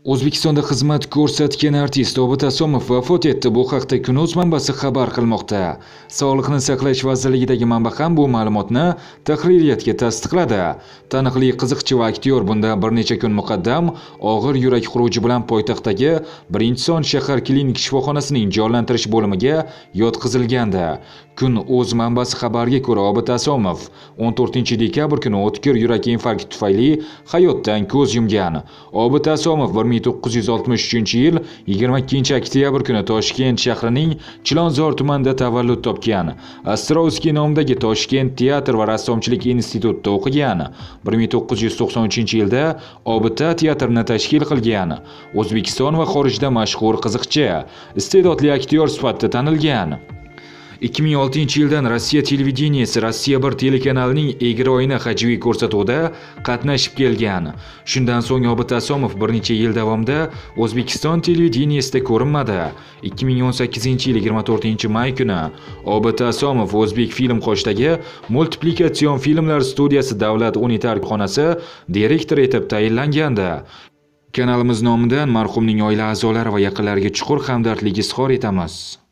O'zbekistonda xizmat ko'rsatgan artist Obid Asomov vafot etdi. Bu haqda Kun.uz manbasi xabar qilmoqda. Sog'liqni saqlash vazirligidagi manba ham bu ma'lumotni tahririyatga tasdiqladi. Taniqli qiziqchi va aktyor bundan bir necha kun muqaddam og'ir yurak xuruji bilan poytaxtdagi 1-son shahar klinik shifoxonasining jonlantirish bo'limiga yotqizilgandi. Kun.uz manbasi xabariga ko'ra, Obid Asomov 14 dekabr kuni o'tkir yurak infarkti tufayli hayotdan ko'z yumgan. Obid Asomov 1963-yil 22 oktyabr kuni Toshkent shahrining Chilonzor tumanida tavallud topgan. Ostrovskiy nomidagi Toshkent teatr va rassomchilik institutida o'qigan. 1993-yilda Obid A teatrini tashkil qilgan. O'zbekiston va xorijda mashhur qiziqchi, iste'dodli aktyor sifatida tanilgan. 2006-yildan Rossiya televideniyesi Rossiya 1 telekanalining Egri oyna hajviy ko'rsatuvida qatnashib kelgan. Shundan so'ng Obid Asomov bir necha yil davomida O'zbekiston televideniyesida ko'rinmadi. 2018-yil 24 may kuni Obid Asomov O'zbek film qoshidagi multiplikatsion filmlar studiyasi davlat unitar korxonasi direktori etib tayinlangandi. Kanalimiz nomidan marhumning oila a'zolari va yaqinlariga chuqur hamdardlik izhor etamiz.